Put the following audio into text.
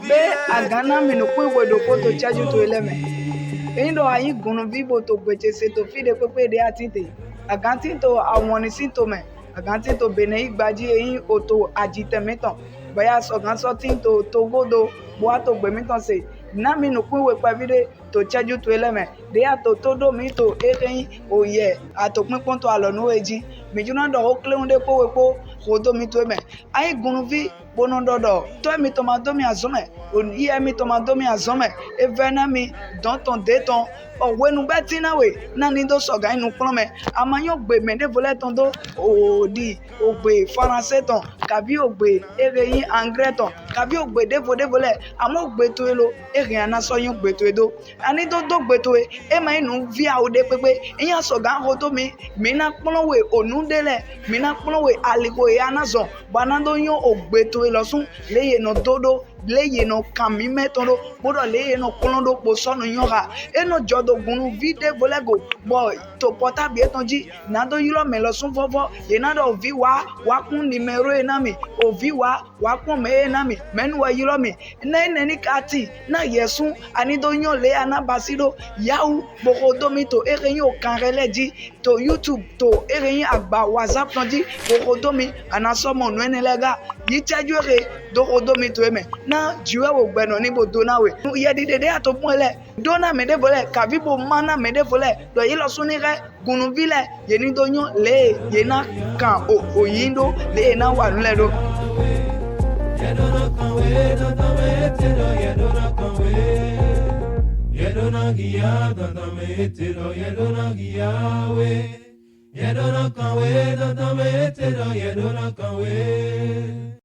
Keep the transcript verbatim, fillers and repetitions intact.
Be agan na mi nukun ihwe ɖokpo to cɛju towe lɛ mɛ. Eyin ɖɔ a yin gunnuvi bo to gbe ce se to fi ɖe kpekpe ɖe a tin te, agan tin to awɔnni sin to mɛ, agan tin to Benɛ igba ji, eyin oto ajitɛn mitɔn, bɔ ya sɔgan sɔ tin to togodo bo wa to gbe mitɔn se. Na mi nukun ihwe kpavi ɖe to cɛju towe lɛ mɛ, ɖe a to to ɖo mi to ehe yin oyɛ a to kpinkpɔn to alɔ nu we ji. Mi jlo na ɖɔ ho klewun ɖe kpo we kpo hodo mi towe mɛ. A yin gunnuvi bo nɔ ɖɔ ɖɔ tɔ emitɔn ma do mi azɔn mɛ, oyi emitɔn ma do mi azɔn mɛ, e vɛ na mi dɔn tɔn de tɔn. Ɔ, hwenu gbɛ tin na we na ni do sɔgan yin nukplɔnmɛ. A ma yɔn ogbe mɛ ɖevo lɛ tɔn do, o ɖi ogbe Faransé tɔn, kavi ogbe ehe yin Anglais tɔn, kavi ogbe ɖevo ɖevo lɛ, amɔ ogbe towe lo, ehe a na sɔ yɔn ogbe towe do. A ni do do ogbe towe, e ma yin nu viawu ɖe kpekpe. Eyin a sɔgan hodo mi, mi na kplɔn we onu ɖe lɛ, mi na kplɔn we aliho he a na zɔn, bɔ a na do yɔn ogbe towe lɔsu, le ye nɔ do ɖo, le ye nɔ kan mimɛ tɔn ɖo, kpoɖɔ le ye nɔ kplɔn ɖo kpo sɔ nɔ yɔn ha. E nɔ jɔ do gunnuvi ɖevo lɛ go, bɔ to portable etɔn ji, na do ylɔ mɛ lɔsu vɔvɔ, ye na ɖɔ ovi wa, wa kun numéro ye na mi, ovi wa, wa kun mɛ ye na mi, mɛnu wɛ ylɔ mi. Na enɛ ni ka tin na yɛsu, a ni do yɔn le a na basi ɖo Yahoo, bo hodo mi to ehe yin okan he lɛ ji, to YouTube, to ehe yin agba WhatsApp tɔn ji, bo hodo mi, a na sɔ mɔ nu enɛ lɛ ga. Yi cɛju ehe do hodo mi to e mɛ. Na jiwɛ wo gbɛ nɔ ni bo do na we. Yɛ ɖiɖe ɖe a to bun e lɛ, do na mɛ ɖevo lɛ, kavi bo ma na mɛ ɖevo lɛ, ɖɔ ye lɔsu ni hɛ gunnuvi lɛ, ye ni do yɔn le ye na kan o, oyin ɖo, le ye na wa nu lɛ ɖo.